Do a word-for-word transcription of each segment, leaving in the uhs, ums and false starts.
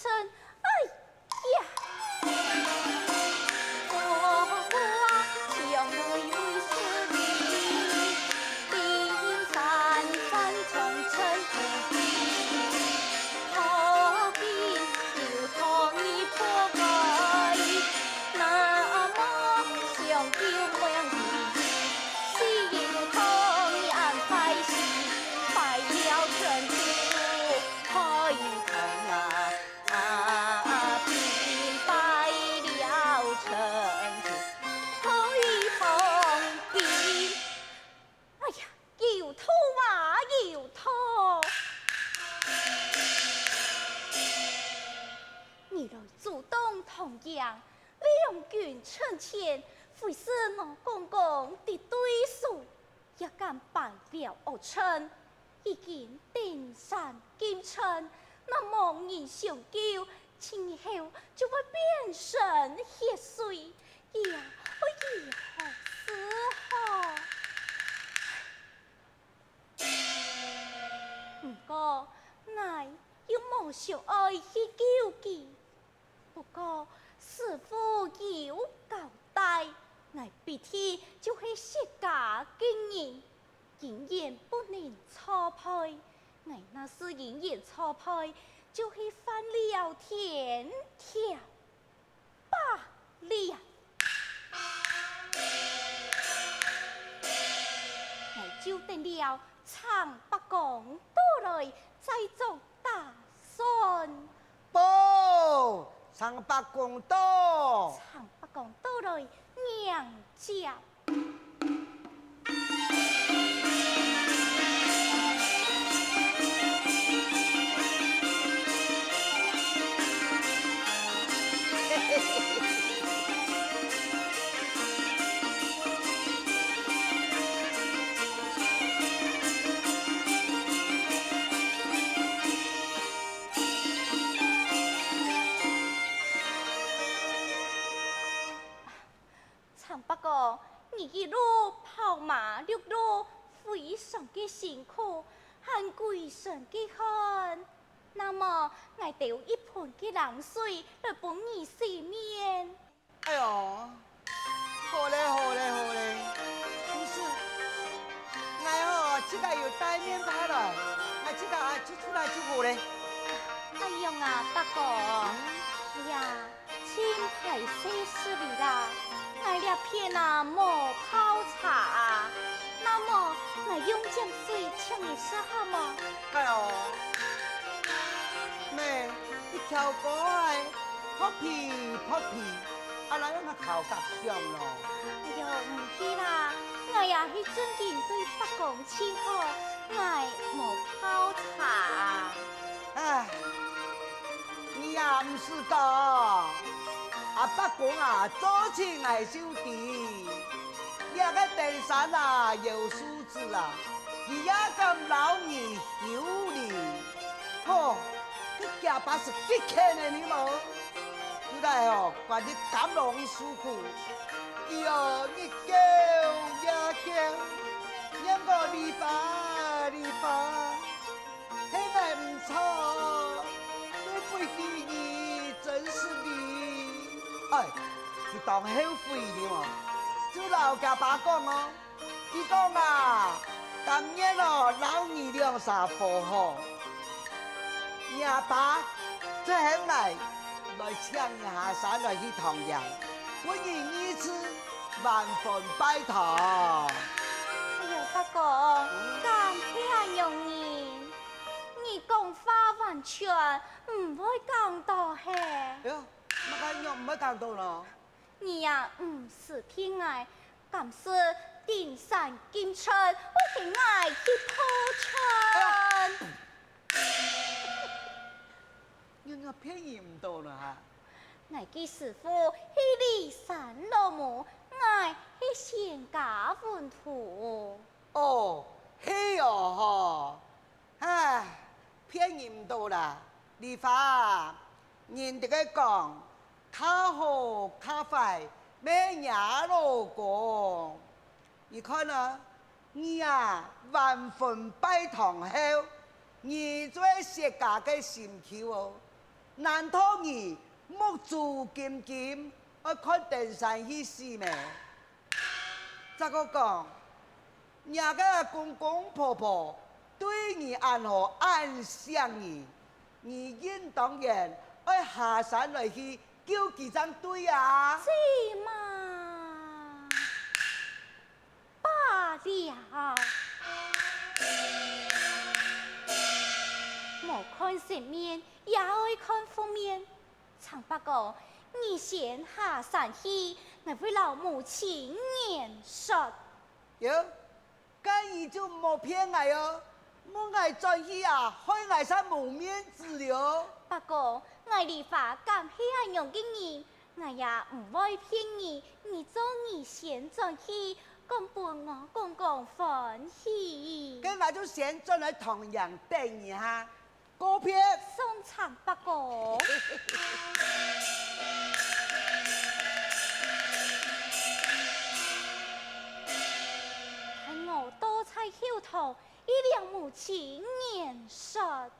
哎呀！ 哎呀，有毒啊，有毒！你來阻擋唐寅，兩軍陣前，非是我剛剛的對手，也敢敗了我陣。 已經登山進城，那麼人相救，今後就會變成血水，這會如何是好？毋過，𠊎又無想愛去救佢。 不過，師父有交代，𠊎必定就係薛家个人，永遠不能錯配。𠊎若是永遠錯配，就係犯了天條。罷了，𠊎就等了程伯公到來再做打 算。報，程伯公到。程伯公到來迎接。 程伯公，你一路跑馬踱路，非常个辛苦，還歸身个汗。那麼，𠊎兜一盆个冷水來分你洗面。 哎喲，好咧，好咧，好咧，毋使，𠊎吼，自家有帶面帕來，𠊎自家啊，捽捽來就好咧。恁樣啊，伯公？嗯？哎呀，盡歹勢失禮啦，𠊎這片啊無泡茶啊，那麼，𠊎用這水請你食好無？哎喲，咩，一條歌仔， 撲鼻，撲鼻，啊，來用个頭殼想咯。哎喲，毋係啦，𠊎也係真經對伯公盡好，𠊎無泡茶。唉，你也毋使講，啊，伯公啊，做親𠊎就知，這个登山啊，有素質啊，佢也敢摎你修理。 吼，佢厥爸係極譴个，你無？就來吼，管你敢落去受苦。佢哦，日久夜久，念講梨花啊，梨花啊，係𠊎毋著，對不起你，真是你。哎，佢當後悔呢哦，就摎厥爸講哦， 佢講啊，甘願哦，摎你兩儕和好。若爸就喊𠊎來請你下山來去唐營，分你二次還魂拜堂。哎喲，伯公，嗯。感謝恁樣人，你講話完全毋會講到嘿。哎喲，麼个樣毋會講到咯？ 你也毋使聽𠊎，敢使登山進城，會分𠊎去破城。哎呀！你，你騙人毋到啦哈！𠊎个師父係驪山老母，𠊎係仙家門徒。哦，係哦吼。 唉，騙人毋到啦，梨花啊，人這个講，較好較壞，乜若老公。你看啊，你啊，還魂拜堂後，你做薛家个心臼哦，難道你目珠金金，愛看登山去死咩？再過講，若个公公婆婆對你恁好恁惜你，你應當然愛下山來去救佢正對啊！係嘛？ 罷了。無看生面，也愛看福面。長伯公，你先下山去，𠊎會摎母親言說。喲，該你就莫騙𠊎哦！問𠊎轉去啊，害𠊎煞無面子了。伯公，𠊎梨花敢係恁樣个人， 𠊎也毋會騙你，你做你先轉去，講分我公公歡喜。該𠊎就先轉來唐營等你哈，告別。送長伯公。待我到在後頭，一兩母親言說。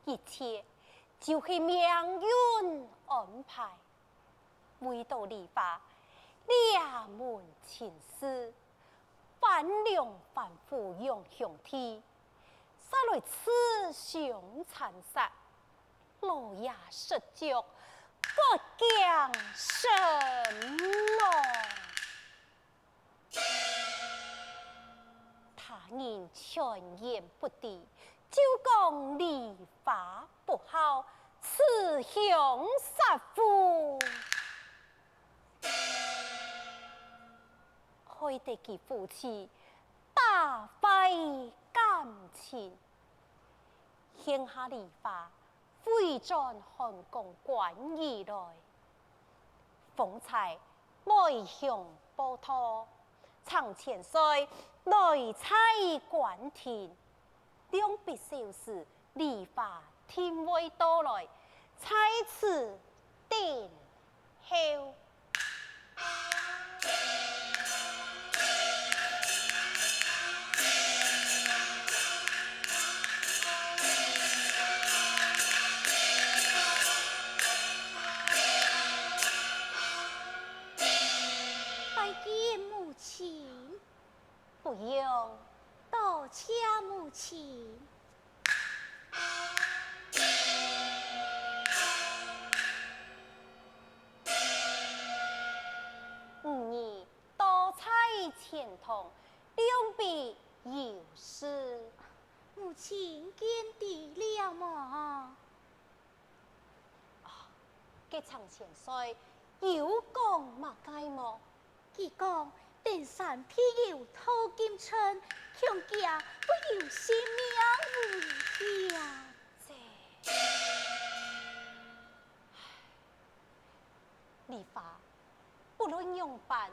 一切就係命運安排。為著梨花這門親事，翻梁覆覆樣兄弟，煞來自相殘殺，老爺失足，割頸身亡。 他人傳言不知，就講梨花不孝，持凶殺父。害得佢夫妻大壞感情。現下梨花 回轉漢宮關以來，方才外鄉報到，程千歲來在官廳，兩筆小事梨花定會到來，在此等候。 拜見母親。不用。多謝母親。 女兒多謝錢塘，兩筆有事。母親見知了無？啊，該程千歲有講麼个無？佢講，登山必有淘金針，恐驚會有性命危險。梨花，不論仰般，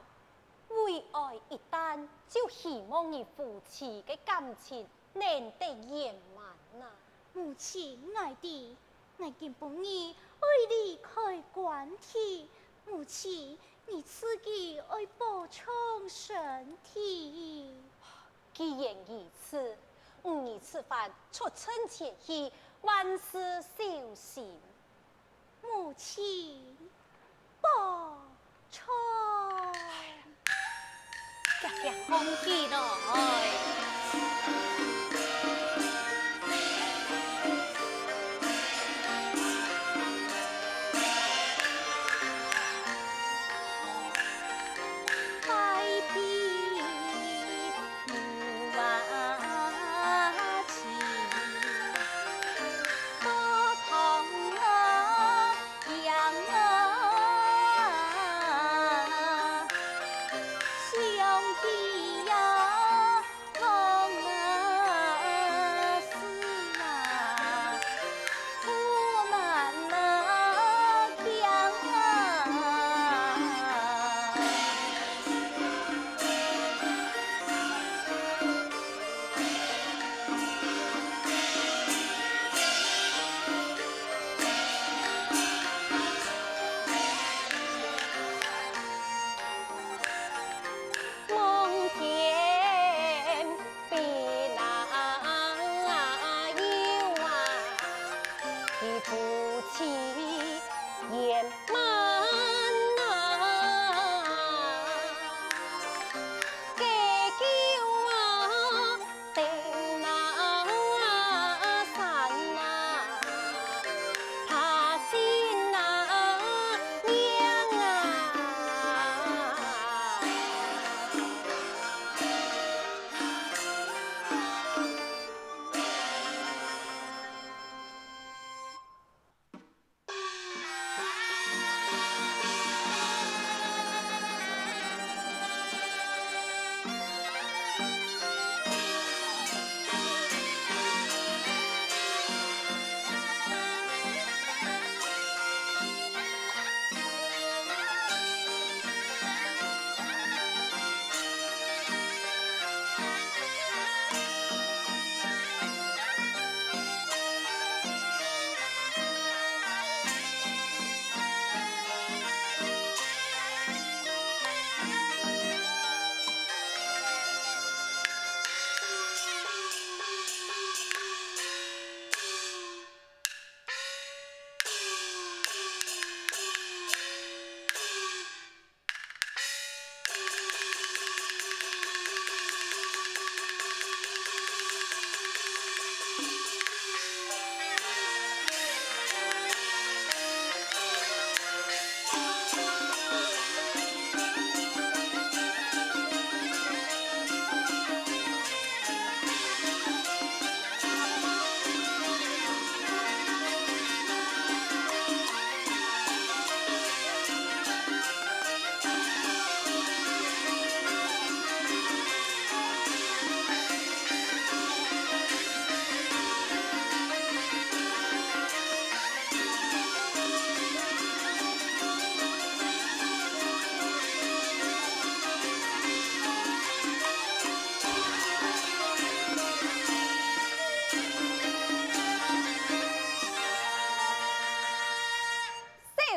為愛一旦，就希望你夫妻个感情能得圓滿啊。母親，𠊎知，𠊎今晡日愛離開官廳，母親，你自己愛保重身體。既然如此，你這番出征前去，萬事小心。母親，保重。遽遽放起來。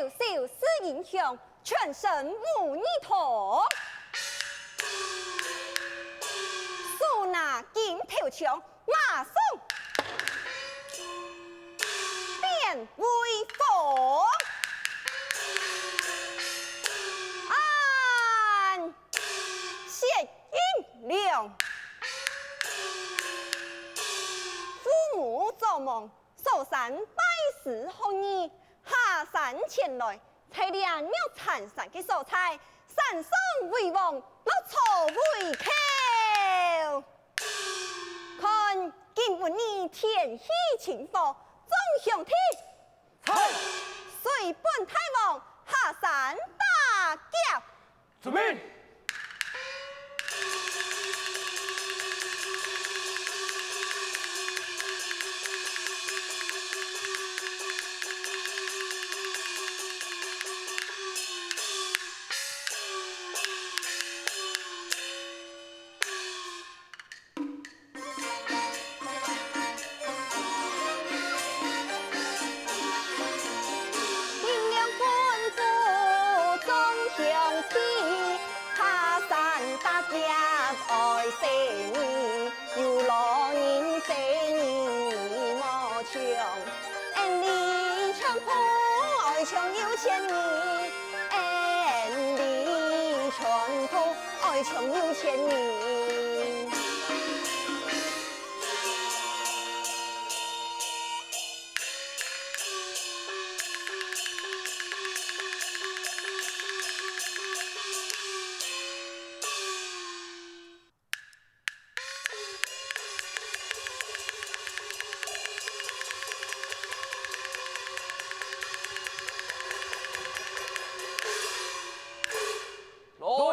小小試英雄，全身武艺通。手拿金头枪，马上变威风。俺薛英良，父母早亡， 扫山拜师学艺，下山前來，在這玉泉山个所在，山上為王，落草為寇。看今晡日天氣晴和，眾兄弟，在！隨本大王下山打狗。遵命。千人，恩里全部愛像有錢人。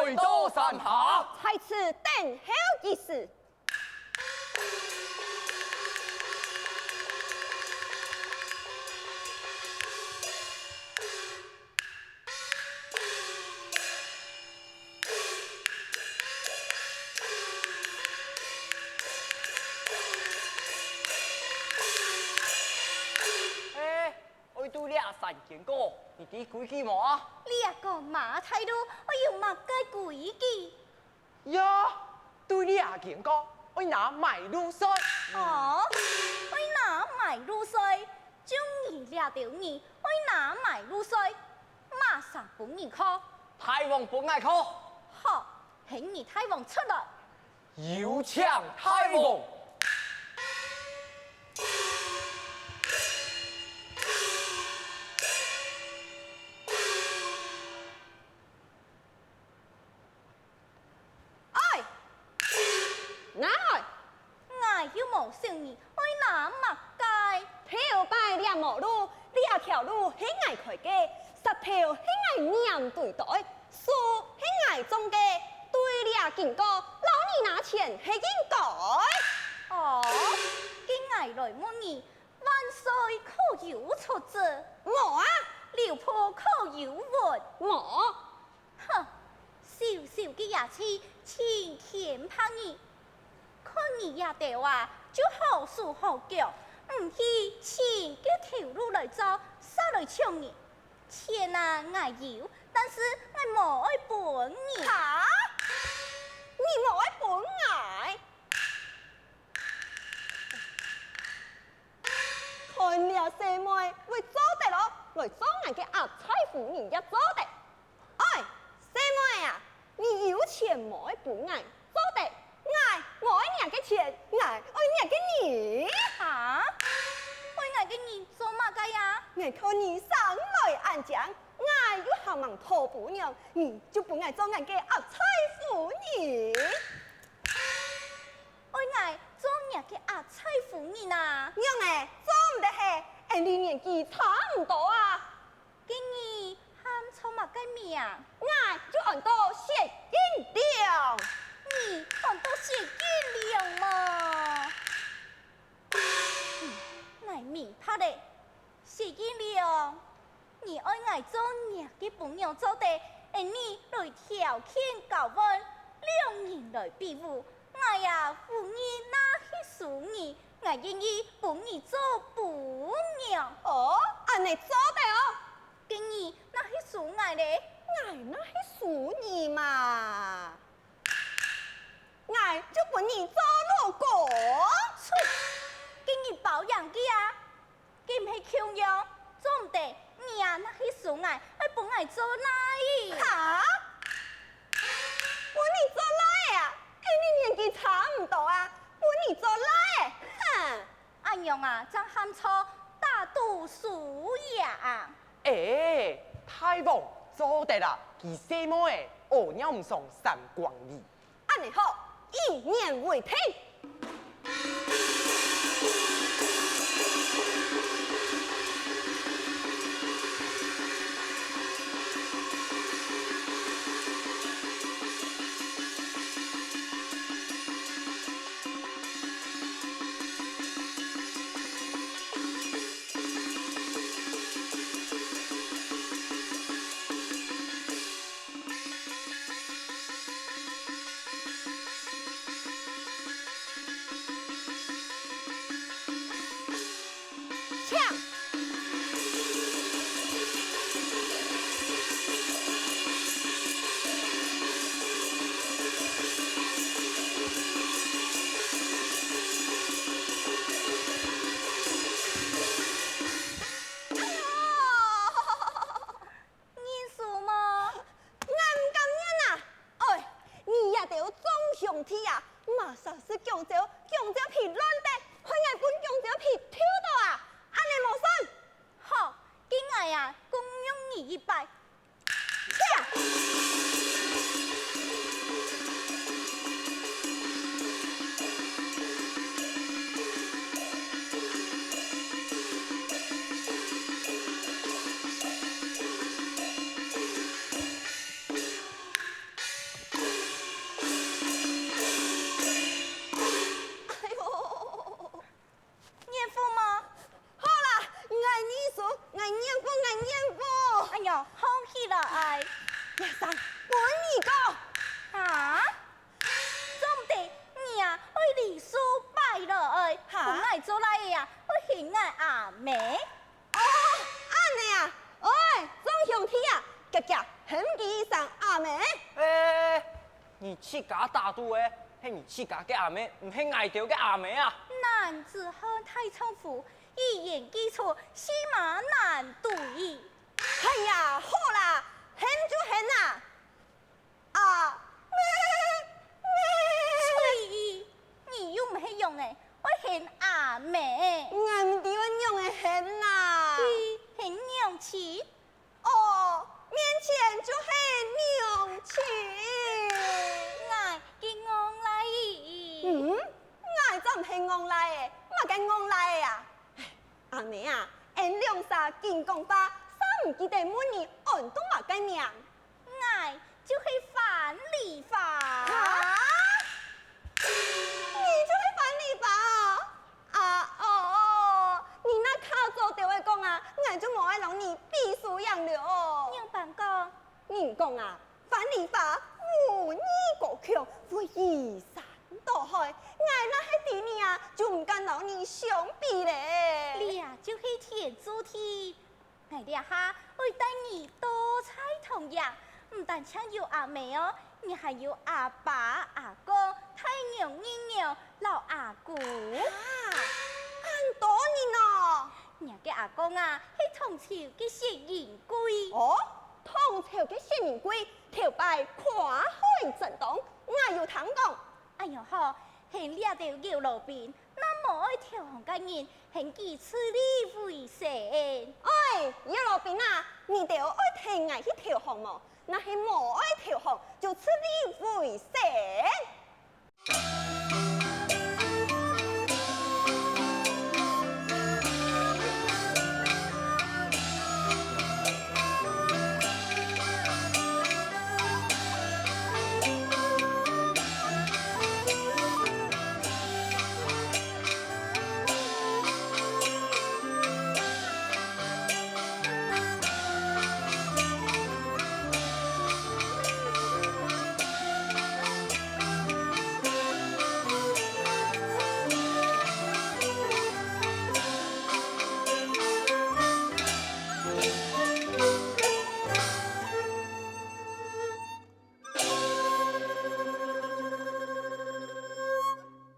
來到山下，在此等候吉時。 欸，愛對這山經過，你知規矩無啊？這个馬大路，愛有麼个規矩？ 呀，對這經過，愛拿買路稅。哦，愛拿買路稅，就你這兜人愛拿買路稅，麼儕分你課？大王分𠊎課。好，喊你大王出來。有請大王。 哎，拿來！𠊎又無想你愛拿麼个。頭擺這無路，這條路係𠊎開个，石頭係𠊎拈對來，樹係𠊎種个，對這經過，摎你拿錢係應該。哦，該𠊎來問你， 萬歲可有出旨？無啊！劉备可有允？無。哼，小小个野豬，盡欠怕你！看你這兜啊，就好手好腳，毋去尋个頭路來做，煞來搶人！錢啊，𠊎有，但是𠊎無愛分你。哈？你無愛分𠊎？ 看這細妹會做得哦，來做𠊎个壓寨夫人也做得。哎，細妹啊，你有錢無愛分𠊎，做得，𠊎無愛若个錢，𠊎愛若个人。哈？愛𠊎个人做麼个呀？𠊎看你生來恁靚，𠊎又還吂討餔娘，你就分𠊎做𠊎个壓寨夫人。 愛𠊎做若个壓寨夫人啊？仰仔，做毋得係，恩俚年紀差毋多啊。該你喊做麼个名？𠊎就安到薛金龍。你安到薛金龍嘛？𠊎明白了，薛金龍。 你愛𠊎做若个餔娘做得，恩俚來條件交換，兩人來比武，𠊎啊武藝哪係輸你，𠊎願意分你做餔娘。哦，恁仔做得哦！該你哪係輸𠊎咧？𠊎哪係輸你嘛？𠊎就分你做老公。啐！該你包贏佢啊！ 該毋係共樣，做毋得，你啊哪係輸𠊎，愛分𠊎做倈仔。哈？分你做倈仔啊？恩俚年紀差毋多啊，分你做倈仔，哼！恁樣啊，正喊做打賭輸贏啊！欸，大王做得啊，佢細妹仔，鴎鳥毋傷三光二。 恁仔好，一言為定。隻弓蕉，弓蕉皮亂擲，害𠊎分弓蕉皮抽著啊！恁呢無算。好，該𠊎啊，共讓你一擺。哎喲！ 願福無？好啦，𠊎認輸，𠊎願福，𠊎願福。哎喲，好起來！阿三，分你講。啊？做毋得，你啊，愛禮數擺落來，哈？分𠊎做倈仔啊，愛喊𠊎阿姆。 哦，恁呢啊！喂，眾兄弟啊，遽遽喊佢一聲阿姆。欸，你自家打賭个，係你自家个阿姆，毋係𠊎兜个阿姆啊！男子漢大丈夫，一言既出，駟馬難追。哎呀，好啦，喊就喊啊！ 阿姆，姆。翠姨，你又毋係羊仔，愛喊阿姆。𠊎毋知愛仰仔喊啊。佢喊娘親。哦，面前就喊娘親。𠊎个戇倈仔。嗯，𠊎正毋係戇倈仔，麼个戇倈仔啊？阿姆啊，𫣆兩儕緊講話，煞毋記得問你安到麼个名。 𠊎就係樊梨花。哈？你就係樊梨花哦？啊哦，你若較早對𠊎講啊，𠊎就無愛摎你比輸贏了哦。仰般講？人講啊，樊梨花武藝高強，會移山倒海。𠊎若係知你啊，就毋敢摎你相比咧。這就係天注定。 𠊎這下愛帶你到菜堂尞，毋單淨有阿姆哦，你還有阿爸、阿公、大娘、二娘摎阿姑。啊，恁多人哦！若个阿公啊，係唐朝个薛仁貴。哦，唐朝个薛仁貴，頭擺跨海戰爭，𠊎有聽講。 恁樣好，喊這兜姚老兵，若無愛投降个人，喊佢自立為生。哎，姚老兵啊，你兜愛𢯭𠊎去投降無？若係無愛投降，就自立為生。